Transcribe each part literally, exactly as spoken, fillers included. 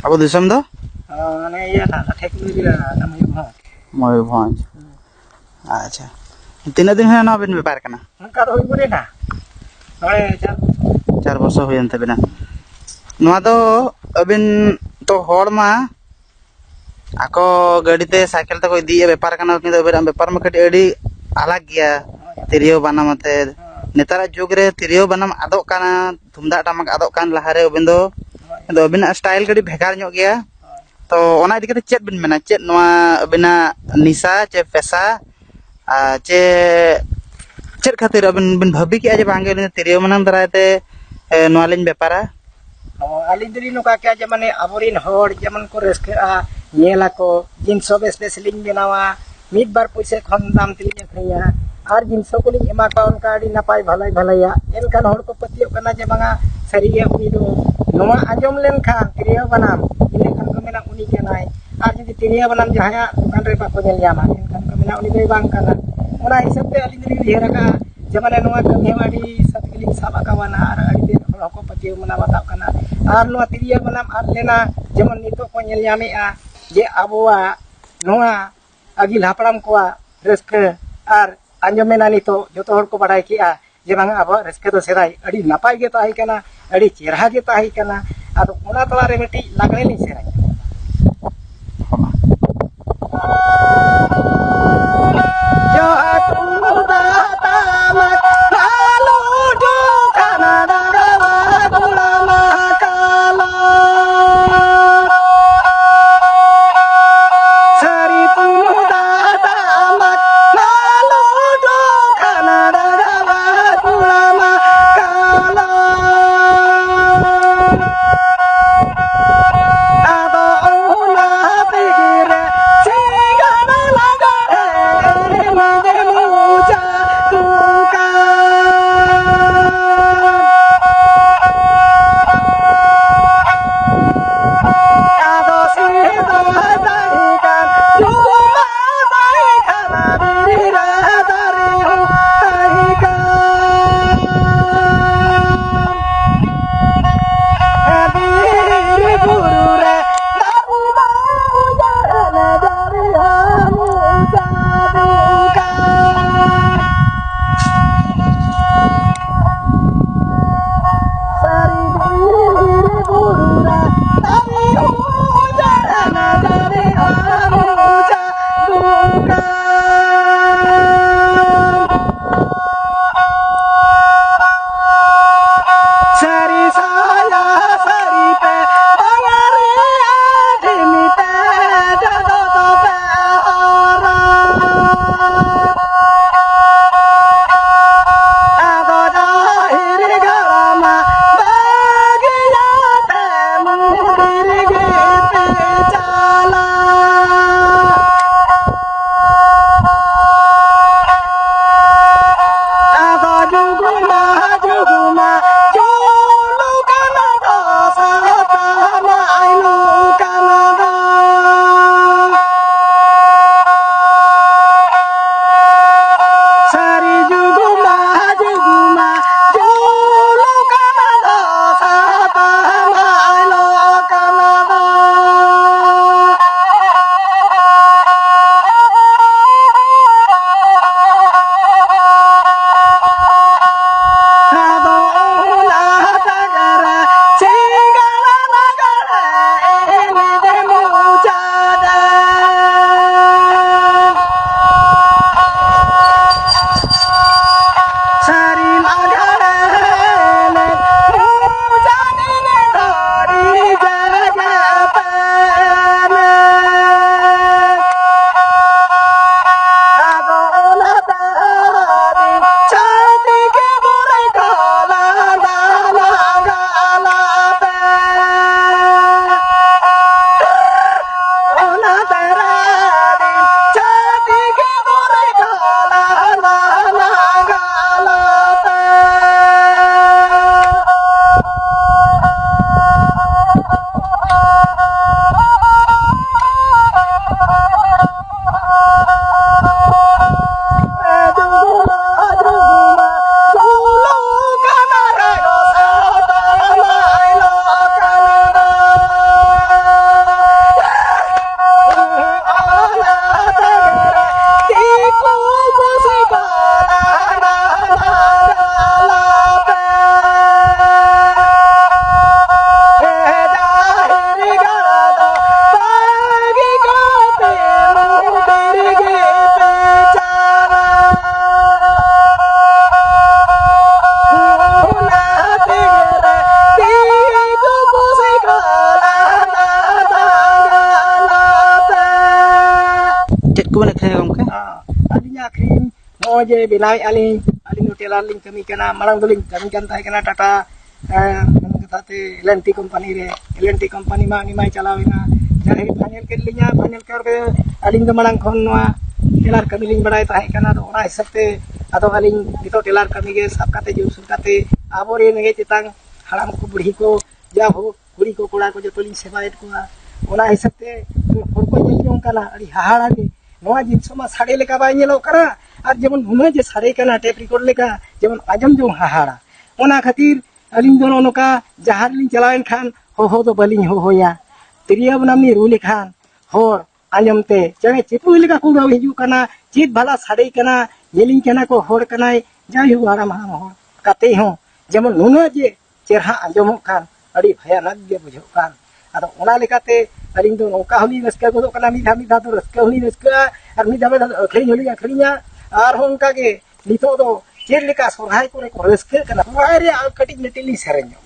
ᱟᱵᱚ ᱫᱤᱥᱚᱢ ᱫᱚ? ᱚ, ᱢᱟᱱᱮ ᱤᱭᱟᱹ ᱱᱟᱜ, ᱞᱟᱴᱷᱮ ᱠᱚ ᱤᱫᱤᱭᱟ, ᱚᱱᱟ ᱢᱚᱭᱩᱨᱵᱷᱚᱸᱡᱽ᱾ ᱢᱚᱭᱩᱨᱵᱷᱚᱸᱡᱽ᱾ ᱦᱩᱸ᱾ ᱟᱪᱪᱷᱟ, ᱛᱤᱱᱟᱹᱜ ᱫᱤᱱ ᱦᱩᱭᱱᱟ ᱱᱚᱣᱟ ᱵᱤᱱ ᱵᱮᱯᱟᱨ ᱠᱟᱱᱟ? ᱚᱱᱠᱟ ᱫᱚ ᱦᱩᱭ ᱜᱚᱫ ᱮᱱᱟ, ᱱᱚᱜᱼᱚᱭ ᱪᱟᱨ ᱵᱚᱪᱷᱚᱨ᱾ ᱪᱟᱨ ᱵᱚᱪᱷᱚᱨ ᱦᱩᱭᱮᱱ ᱛᱟᱵᱤᱱᱟ᱾ ᱱᱚᱣᱟ ᱫᱚ ᱟᱹᱵᱤᱱ ᱛᱚ ᱦᱚᱲ ᱢᱟ ᱟᱠᱚ ᱜᱟᱹᱰᱤ ᱛᱮ ᱥᱟᱭᱠᱮᱞ ᱛᱮᱠᱚ ᱤᱫᱤᱭᱮᱫ ᱵᱮᱯᱟᱨ ᱠᱟᱱᱟ, ᱩᱱᱤ ᱫᱚ ᱟᱹᱵᱤᱱᱟᱜ ᱵᱮᱯᱟᱨ ᱢᱟ ᱠᱟᱹᱴᱤᱡ ᱟᱹᱰᱤ ᱟᱞᱟᱜᱽ ᱜᱮᱭᱟ᱾ ᱛᱤᱨᱭᱳ ᱵᱟᱱᱟᱢ ᱟᱛᱮ, ᱱᱮᱛᱟᱨᱟᱜ ᱡᱩᱜᱽ ᱨᱮ ᱛᱤᱨᱭᱳ ᱵᱟᱱᱟᱢ ᱟᱫᱚᱜ ᱠᱟᱱᱟ, ᱛᱩᱢᱫᱟᱜ ᱴᱟᱢᱟᱠ ᱟᱫᱚᱜ ᱠᱟᱱ ᱞᱟᱦᱟᱨᱮ ᱟᱹᱵᱤᱱ ᱫᱚ, ᱟᱫᱚ ᱟᱹᱵᱤᱱᱟᱜ ᱥᱴᱟᱭᱤᱞ ᱠᱟᱹᱴᱤᱡ ᱵᱷᱮᱜᱟᱨ ᱧᱚᱜ ᱜᱮᱭᱟ᱾ ᱛᱚ ᱚᱱᱟ ᱤᱫᱤ ᱠᱟᱛᱮ ᱪᱮᱫ ᱵᱤᱱ ᱢᱮᱱᱟ, ᱪᱮᱫ ᱱᱚᱣᱟ ᱟᱹᱵᱤᱱᱟᱜ ᱱᱤᱥᱟ ᱪᱮ ᱯᱮᱥᱟ, ᱟᱨ ᱪᱮ ᱪᱮᱫ ᱠᱷᱟᱹᱛᱤᱨ ᱟᱹᱵᱤᱱ ᱵᱤᱱ ᱵᱷᱟᱹᱵᱤ ᱠᱮᱜᱼᱟ ᱡᱮ ᱵᱟᱝᱜᱮ ᱟᱹᱞᱤᱧ ᱫᱚ ᱛᱤᱨᱭᱳ ᱵᱟᱱᱟᱢ ᱫᱟᱨᱟᱭ ᱛᱮ, ᱮ, ᱱᱚᱣᱟ ᱞᱤᱧ ᱵᱮᱯᱟᱨᱟ? ᱚ, ᱟᱹᱞᱤᱧ ᱫᱚᱞᱤᱧ ᱱᱚᱝᱠᱟ ᱠᱮᱜᱼᱟ ᱡᱮ ᱢᱟᱱᱮ ᱟᱵᱚᱨᱮᱱ ᱦᱚᱲ ᱡᱮᱢᱚᱱ ᱠᱚ ᱨᱟᱹᱥᱠᱟᱹᱜᱼᱟ, ᱧᱮᱞ ᱟᱠᱚ, ᱡᱤᱱᱤᱥ ᱦᱚᱸ ᱵᱮᱥ ᱵᱮᱥ ᱞᱤᱧ ᱵᱮᱱᱟᱣᱟ, ᱢᱤᱫ ᱵᱟᱨ ᱯᱩᱭᱥᱟᱹ ᱠᱷᱚᱱ ᱫᱟᱢ ᱛᱮᱞᱤᱧ ᱟᱹᱠᱷᱨᱤᱧᱟ, ᱟᱨ ᱡᱤᱱᱤᱥ ᱦᱚᱸ ᱠᱚᱞᱤᱧ ᱮᱢᱟ ᱠᱚᱣᱟ ᱚᱱᱠᱟ ᱟᱹᱰᱤ ᱱᱟᱯᱟᱭ ᱵᱷᱟᱞᱟᱭ ᱵᱷᱟᱞᱟᱭᱟᱜ᱾ ᱮᱱᱠᱷᱟᱱ ᱦᱚᱲ ᱠᱚ ᱯᱟᱹᱛᱭᱟᱹᱜ ᱠᱟᱱᱟ ᱡᱮ ᱵᱟᱝᱟ ᱥᱟᱹᱨᱤᱜᱮ ᱩᱱᱤ ᱫᱚ ᱱᱚᱣᱟ ᱟᱸᱡᱚᱢ ᱞᱮᱱᱠᱷᱟᱱ ᱛᱤᱨᱭᱳ ᱵᱟᱱᱟᱢ, ᱤᱱᱟᱹ ᱠᱷᱟᱱ ᱠᱚ ᱢᱮᱱᱟ ᱩᱱᱤ ᱠᱟᱱᱟᱭ᱾ ᱟᱨ ᱡᱩᱫᱤ ᱛᱤᱨᱭᱳ ᱵᱟᱱᱟᱢ ᱡᱟᱦᱟᱸᱭᱟᱜ ᱫᱚᱠᱟᱱ ᱨᱮ ᱵᱟᱠᱚ ᱧᱮᱞ ᱧᱟᱢᱟ, ᱮᱱᱠᱷᱟᱱ ᱠᱚ ᱢᱮᱱᱟ ᱩᱱᱤ ᱫᱚᱭ ᱵᱟᱝ ᱠᱟᱱᱟ᱾ ᱚᱱᱟ ᱦᱤᱥᱟᱹᱵ ᱛᱮ ᱟᱹᱞᱤᱧ ᱫᱚᱞᱤᱧ ᱩᱭᱦᱟᱹᱨ ᱟᱠᱟᱫᱼᱟ ᱡᱮ ᱢᱟᱱᱮ ᱱᱚᱣᱟ ᱠᱟᱹᱢᱤ ᱦᱚᱸ ᱟᱹᱰᱤ ᱥᱟᱹᱛ ᱜᱮᱞᱤᱧ ᱥᱟᱵ ᱟᱠᱟᱣᱟᱱᱟ ᱟᱨ ᱟᱹᱰᱤ ᱛᱮᱫ ᱦᱚᱲ ᱦᱚᱸᱠᱚ ᱯᱟᱹᱛᱭᱟᱹᱣ ᱢᱟᱱᱟᱣ ᱵᱟᱛᱟᱣ ᱠᱟᱱᱟ᱾ ᱟᱨ ᱱᱚᱣᱟ ᱛᱤᱨᱭᱳ ᱵᱟᱱᱟᱢ ᱟᱫ ᱞᱮᱱᱟ, ᱡᱮᱢᱚᱱ ᱱᱤᱛᱚᱜ ᱠᱚ ᱧᱮᱞ ᱧᱟᱢᱮᱫᱼᱟ ᱡᱮ ᱟᱵᱚᱣᱟᱜ ᱱᱚᱣᱟ ᱟᱹᱜᱤᱞ ᱦᱟᱯᱲᱟᱢ ᱠᱚᱣᱟᱜ ᱨᱟᱹᱥᱠᱟᱹ ᱟᱨ ᱟᱸᱡᱚᱢᱮᱱᱟ, ᱱᱤᱛᱚᱜ ᱡᱚᱛᱚ ᱦᱚᱲ ᱠᱚ ᱵᱟᱰᱟᱭ ᱠᱮᱜᱼᱟ ᱡᱮ ᱵᱟᱝᱟ ᱟᱵᱚᱣᱟᱜ ᱨᱟᱹᱥᱠᱟᱹ ᱫᱚ ᱥᱮᱫᱟᱭ ᱟᱹᱰᱤ ᱱᱟᱯᱟᱭ ᱜᱮ ᱛᱟᱦᱮᱸ ᱠᱟᱱᱟ, ᱟᱹᱰᱤ ᱪᱮᱦᱨᱟ ᱜᱮ ᱛᱟᱦᱮᱸ ᱠᱟᱱᱟ᱾ ᱟᱫᱚ ᱚᱱᱟ ᱛᱟᱞᱟᱨᱮ ᱢᱤᱫᱴᱤᱡ ᱞᱟᱜᱽᱬᱮ ᱞᱤᱧ ᱥᱮᱨᱮᱧᱟ᱾ ᱱᱚᱜᱼᱚᱭ ᱡᱮ ᱵᱮᱱᱟᱣᱮᱫᱼᱟ ᱞᱤᱧ, ᱟᱹᱞᱤᱧ ᱫᱚ ᱴᱮᱞᱟᱨ ᱞᱤᱧ ᱠᱟᱹᱢᱤ ᱠᱟᱱᱟ᱾ ᱢᱟᱲᱟᱝ ᱫᱚᱞᱤᱧ ᱠᱟᱹᱢᱤ ᱠᱟᱱ ᱛᱟᱦᱮᱸ ᱠᱟᱱᱟ ᱴᱟᱴᱟ, ᱮᱸ, ᱠᱟᱛᱷᱟᱛᱮ ᱮᱞ ᱮᱱᱰ ᱴᱤ ᱠᱳᱢᱯᱟᱱᱤ ᱨᱮ᱾ ᱮᱞ ᱮᱱᱰ ᱴᱤ ᱠᱳᱢᱯᱟᱱᱤ ᱢᱟ ᱩᱱᱤ ᱢᱟᱭ ᱪᱟᱞᱟᱣ ᱮᱱᱟ᱾ ᱡᱟᱭ ᱦᱳᱠ, ᱯᱷᱟᱭᱱᱮᱞ ᱠᱮᱫ ᱞᱤᱧᱟ᱾ ᱯᱷᱟᱭᱱᱮᱞ ᱠᱟᱨ ᱨᱮ ᱟᱹᱞᱤᱧ ᱫᱚ ᱢᱟᱲᱟᱝ ᱠᱷᱚᱱ ᱱᱚᱣᱟ ᱴᱮᱞᱟᱨ ᱠᱟᱹᱢᱤ ᱞᱤᱧ ᱵᱟᱲᱟᱭ ᱛᱟᱦᱮᱸ ᱠᱟᱱᱟ᱾ ᱟᱫᱚ ᱚᱱᱟ ᱦᱤᱥᱟᱹᱵ ᱛᱮ ᱟᱫᱚ ᱟᱹᱞᱤᱧ ᱱᱤᱛᱚᱜ ᱴᱮᱞᱟᱨ ᱠᱟᱹᱢᱤ ᱜᱮ ᱥᱟᱵ ᱠᱟᱛᱮ, ᱡᱳᱨ ᱥᱳᱨ ᱠᱟᱛᱮ ᱟᱵᱚᱨᱮᱱ ᱨᱮᱸᱜᱮᱡ ᱛᱮᱛᱟᱝ ᱦᱟᱲᱟᱢ ᱠᱚ, ᱵᱩᱲᱦᱤ ᱠᱚ, ᱡᱟ ᱦᱳᱠ, ᱠᱩᱲᱤ ᱠᱚ, ᱠᱚᱲᱟ ᱠᱚ, ᱡᱚᱛᱚ ᱞᱤᱧ ᱥᱮᱵᱟᱭᱮᱫ ᱠᱚᱣᱟ᱾ ᱚᱱᱟ ᱦᱤᱥᱟᱹᱵ ᱛᱮ ᱦᱚᱲ ᱠᱚ ᱧᱮᱞ ᱡᱚᱝ ᱠᱟᱱᱟ, ᱟᱹᱰᱤ ᱦᱟᱦᱟᱲᱟ ᱜᱮ᱾ ᱱᱚᱣᱟ ᱡᱤᱱᱤᱥ ᱢᱟ ᱥᱟᱰᱮ ᱞᱮᱠᱟ ᱵᱟᱭ ᱧᱮᱞᱚᱜ ᱠᱟᱱᱟ, ᱟᱨ ᱡᱮᱢᱚᱱ ᱱᱩᱱᱟᱹᱜ ᱡᱮ ᱥᱟᱰᱮ ᱠᱟᱱᱟ ᱴᱮᱯ ᱨᱮᱠᱚᱨᱰ ᱞᱮᱠᱟ, ᱡᱮᱢᱚᱱ ᱟᱸᱡᱚᱢ ᱡᱚᱝ ᱦᱟᱦᱟᱲᱟ᱾ ᱚᱱᱟ ᱠᱷᱟᱹᱛᱤᱨ ᱟᱹᱞᱤᱧ ᱫᱚ ᱱᱚᱜᱼᱚ ᱱᱚᱝᱠᱟ ᱡᱟᱦᱟᱸ ᱨᱮᱞᱤᱧ ᱪᱟᱞᱟᱣᱮᱱ ᱠᱷᱟᱱ ᱦᱚᱦᱚ ᱫᱚ ᱵᱟᱹᱞᱤᱧ ᱦᱚᱦᱚᱭᱟ᱾ ᱛᱤᱨᱭᱳ ᱵᱟᱱᱟᱢ ᱞᱤᱧ ᱨᱩ ᱞᱮᱠᱷᱟᱱ ᱦᱚᱲ ᱟᱸᱡᱚᱢ ᱛᱮ ᱪᱮᱬᱮ ᱪᱤᱯᱨᱩ ᱞᱮᱠᱟ ᱠᱚ ᱩᱰᱟᱹᱣ ᱦᱤᱡᱩᱜ ᱠᱟᱱᱟ᱾ ᱪᱮᱫ ᱵᱷᱟᱞᱟ ᱥᱟᱰᱮ ᱠᱟᱱᱟ, ᱧᱮᱞᱤᱧ ᱠᱟᱱᱟ ᱠᱚ, ᱦᱚᱲ ᱠᱟᱱᱟᱭ᱾ ᱡᱟᱭᱦᱳᱠ, ᱦᱟᱲᱟᱢ ᱦᱟᱲᱟᱢ ᱦᱚᱲ ᱠᱟᱛᱮ ᱦᱚᱸ ᱡᱮᱢᱚᱱ ᱱᱩᱱᱟᱹᱜ ᱡᱮ ᱪᱮᱨᱦᱟ ᱟᱸᱡᱚᱢᱚᱜ ᱠᱟᱱ, ᱟᱹᱰᱤ ᱵᱷᱟᱭᱟᱱᱟᱠ ᱜᱮ ᱵᱩᱡᱷᱟᱹᱜ ᱠᱟᱱ᱾ ᱟᱫᱚ ᱚᱱᱟ ᱞᱮᱠᱟᱛᱮ ᱟᱹᱞᱤᱧ ᱫᱚ ᱱᱚᱝᱠᱟ ᱦᱚᱸᱞᱤᱧ ᱨᱟᱹᱥᱠᱟᱹ ᱜᱚᱫᱚᱜ ᱠᱟᱱᱟ, ᱢᱤᱫ ᱫᱷᱟᱣ ᱢᱤᱫ ᱫᱷᱟᱣ ᱫᱚ ᱨᱟᱹᱥᱠᱟᱹ ᱦᱚᱸᱞᱤᱧ ᱨᱟᱹᱥᱠᱟᱹᱜᱼᱟ, ᱟᱨ ᱢᱤᱫ ᱫᱷᱟᱣ ᱢᱤᱫ ᱫᱷᱟᱣ ᱫᱚ ᱟᱹᱠᱷᱨᱤᱧ ᱦᱚᱸᱞᱤᱧ ᱟᱹᱠᱷᱨᱤᱧᱟ᱾ ᱟᱨᱦᱚᱸ ᱚᱱᱠᱟ ᱜᱮ ᱱᱤᱛᱚᱜ ᱫᱚ ᱪᱮᱫ ᱞᱮᱠᱟ ᱥᱚᱨᱦᱟᱭ ᱠᱚᱨᱮ ᱠᱚ ᱨᱟᱹᱥᱠᱟᱹᱜ ᱠᱟᱱᱟ, ᱥᱚᱨᱦᱟᱭ ᱨᱮᱭᱟᱜ ᱟᱨ ᱠᱟᱹᱴᱤᱡ ᱢᱤᱫᱴᱤᱡ ᱞᱤᱧ ᱥᱮᱨᱮᱧ ᱧᱚᱜ᱾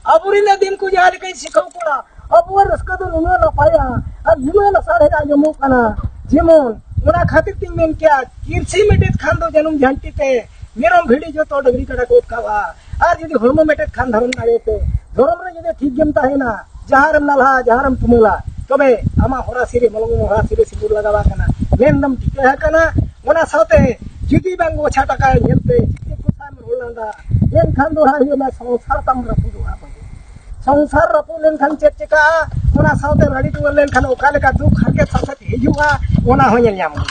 ᱟᱵᱚᱨᱮᱱ ᱟᱹᱫᱤᱢ ᱠᱚ ᱡᱟᱦᱟᱸ ᱞᱮᱠᱟᱧ ᱥᱤᱠᱷᱟᱹᱣ ᱠᱚᱣᱟ, ᱟᱵᱚᱣᱟᱜ ᱨᱟᱹᱥᱠᱟᱹ ᱫᱚ ᱱᱩᱱᱟᱹᱜ ᱱᱟᱯᱟᱭᱟ ᱟᱨ ᱱᱩᱱᱟᱹᱜ ᱞᱟᱥᱟᱲᱦᱮᱫ ᱟᱸᱡᱚᱢᱚᱜ ᱠᱟᱱᱟ᱾ ᱡᱮᱢᱚᱱ ᱚᱱᱟ ᱠᱷᱟᱹᱛᱤᱨ ᱛᱤᱧ ᱢᱮᱱ ᱠᱮᱭᱟ, ᱠᱤᱨᱥᱤ ᱢᱮᱴᱮᱫ ᱠᱷᱟᱱ ᱫᱚ ᱡᱟᱹᱱᱩᱢ ᱡᱷᱟᱹᱱᱴᱤ ᱛᱮ, ᱢᱮᱨᱚᱢ ᱵᱷᱤᱰᱤ ᱡᱚᱛᱚ ᱰᱟᱹᱝᱨᱤ ᱠᱟᱰᱟ ᱠᱚ ᱚᱛᱠᱟᱣᱟ᱾ ᱟᱨ ᱡᱩᱫᱤ ᱦᱚᱲᱢᱚ ᱢᱮᱴᱮᱫ ᱠᱷᱟᱱ ᱫᱷᱚᱨᱚᱢ ᱫᱟᱲᱮ ᱛᱮ, ᱫᱷᱚᱨᱚᱢ ᱨᱮ ᱡᱩᱫᱤ ᱴᱷᱤᱠ ᱜᱮᱢ ᱛᱟᱦᱮᱱᱟ, ᱡᱟᱦᱟᱸ ᱨᱮᱢ ᱱᱟᱞᱦᱟ, ᱡᱟᱦᱟᱸ ᱨᱮᱢ ᱛᱩᱢᱟᱹᱞᱟ, ᱛᱚᱵᱮ ᱟᱢᱟᱜ ᱦᱚᱨᱟ ᱥᱤᱨᱮ ᱢᱚᱞᱚᱝ ᱦᱚᱨᱟ ᱥᱤᱨᱮ ᱥᱤᱸᱫᱩᱨ ᱞᱟᱜᱟᱣ ᱟᱠᱟᱱᱟ, ᱢᱮᱱᱫᱚᱢ ᱴᱷᱤᱠᱟᱹ ᱟᱠᱟᱱᱟ᱾ ᱚᱱᱟ ᱥᱟᱶᱛᱮ ᱡᱩᱫᱤ ᱵᱟᱝ ᱜᱚᱪᱷᱟ ᱴᱟᱠᱟ ᱧᱮᱞᱛᱮ ᱪᱮᱫ ᱠᱚ ᱥᱟᱢ ᱨᱚᱲ ᱞᱟᱸᱫᱟ, ᱮᱱᱠᱷᱟᱱ ᱫᱚ ᱦᱟᱸᱜ ᱦᱩᱭᱩᱜᱼᱟ ᱥᱚᱝᱥᱟᱨ ᱛᱟᱢ ᱨᱟᱹᱯᱩᱫᱚᱜᱼᱟ᱾ ᱥᱚᱝᱥᱟᱨ ᱨᱟᱹᱯᱩᱫ ᱞᱮᱱᱠᱷᱟᱱ ᱪᱮᱫ ᱪᱮᱠᱟᱜᱼᱟ? ᱚᱱᱟ ᱥᱟᱶᱛᱮ ᱨᱟᱹᱲᱤ ᱫᱩᱣᱟᱹᱨ ᱞᱮᱱᱠᱷᱟᱱ ᱚᱠᱟ ᱞᱮᱠᱟ ᱫᱩᱠ ᱦᱟᱨᱠᱮᱛ ᱥᱟᱥᱮᱛ ᱦᱤᱡᱩᱜᱼᱟ, ᱚᱱᱟ ᱦᱚᱸ ᱧᱮᱞ ᱧᱟᱢᱚᱜᱼᱟ᱾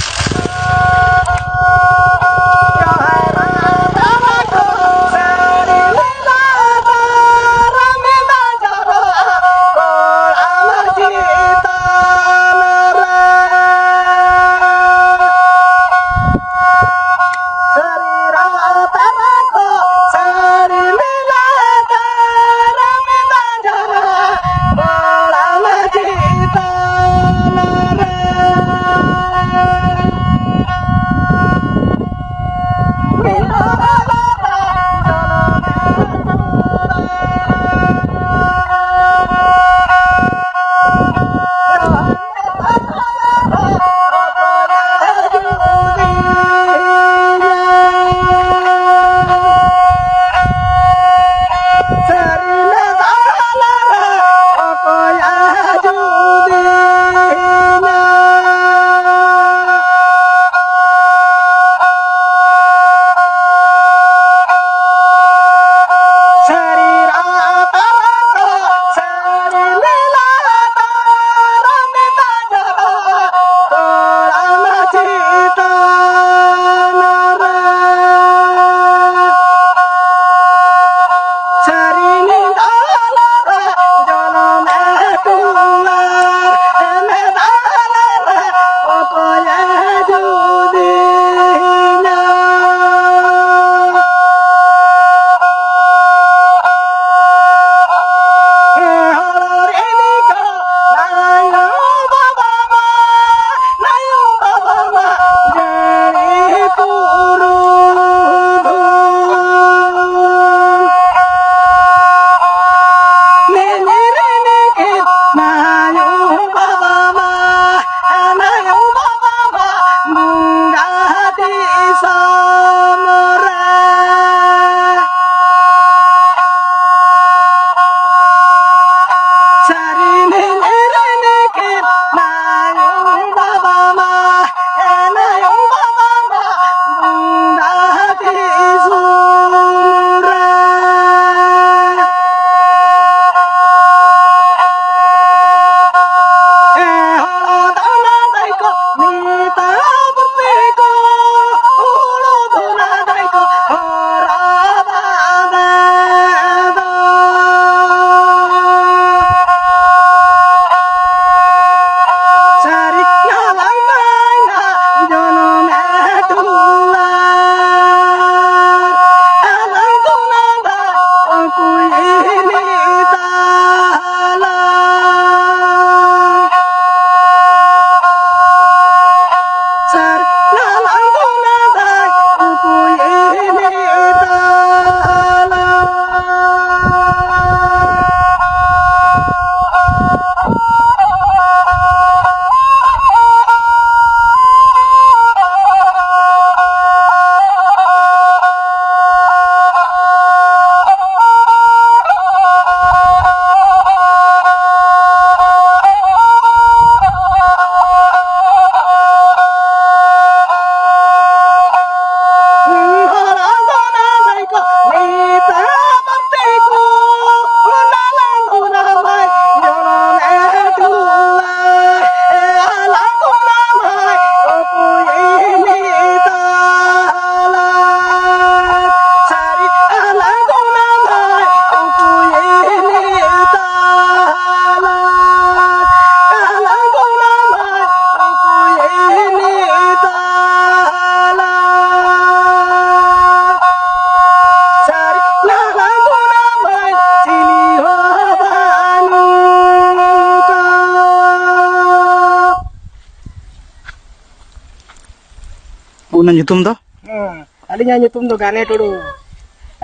ᱧᱩᱛᱩᱢ ᱫᱚ? ᱦᱮᱸ, ᱟᱹᱞᱤᱧᱟᱜ ᱧᱩᱛᱩᱢ ᱫᱚ ᱜᱟᱱᱮ ᱴᱩᱰᱩ᱾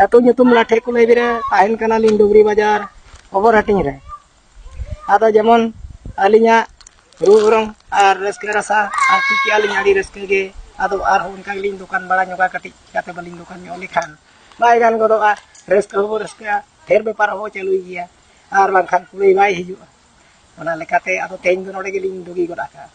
ᱟᱹᱛᱩ ᱧᱩᱛᱩᱢ ᱞᱟᱴᱷᱮ ᱠᱩᱞᱟᱹᱭ ᱵᱤᱨᱟᱹ, ᱛᱟᱦᱮᱱ ᱠᱟᱱᱟᱞᱤᱧ ᱰᱩᱵᱽᱨᱤ ᱵᱟᱡᱟᱨ ᱚᱵᱚᱨ ᱦᱟᱹᱴᱤᱧ ᱨᱮ᱾ ᱟᱫᱚ ᱡᱮᱢᱚᱱ ᱟᱹᱞᱤᱧᱟᱜ ᱨᱩ ᱚᱨᱚᱝ ᱟᱨ ᱨᱟᱹᱥᱠᱟᱹ ᱨᱟᱥᱟ ᱟᱨ ᱴᱷᱤᱠ ᱜᱮᱭᱟ, ᱟᱹᱞᱤᱧ ᱟᱹᱰᱤ ᱨᱟᱹᱥᱠᱟᱹ ᱜᱮ᱾ ᱟᱫᱚ ᱟᱨᱦᱚᱸ ᱚᱱᱠᱟ ᱜᱮᱞᱤᱧ ᱫᱚᱠᱟᱱ ᱵᱟᱲᱟ ᱧᱚᱜᱟ, ᱠᱟᱹᱴᱤᱡ ᱪᱤᱠᱟᱹᱛᱮ ᱵᱟᱹᱞᱤᱧ ᱫᱚᱠᱟᱱ ᱧᱚᱜ ᱞᱮᱠᱷᱟᱱ ᱵᱟᱭ ᱜᱟᱱ ᱜᱚᱫᱚᱜᱼᱟ᱾ ᱨᱟᱹᱥᱠᱟᱹ ᱦᱚᱸᱵᱚ ᱨᱟᱹᱥᱠᱟᱹᱜᱼᱟ, ᱰᱷᱮᱨ ᱵᱮᱯᱟᱨ ᱦᱚᱸᱵᱚ ᱪᱟᱹᱞᱩᱭ ᱜᱮᱭᱟ, ᱟᱨ ᱵᱟᱝᱠᱷᱟᱱ ᱠᱩᱲᱟᱹᱭ ᱵᱟᱭ ᱦᱤᱡᱩᱜᱼᱟ᱾ ᱚᱱᱟ ᱞᱮᱠᱟᱛᱮ ᱟᱫᱚ ᱛᱮᱦᱮᱧ ᱫᱚ ᱱᱚᱰᱮ ᱜᱮᱞᱤᱧ ᱰᱩᱜᱤ ᱜᱚᱫ ᱟᱠᱟᱫᱼᱟ᱾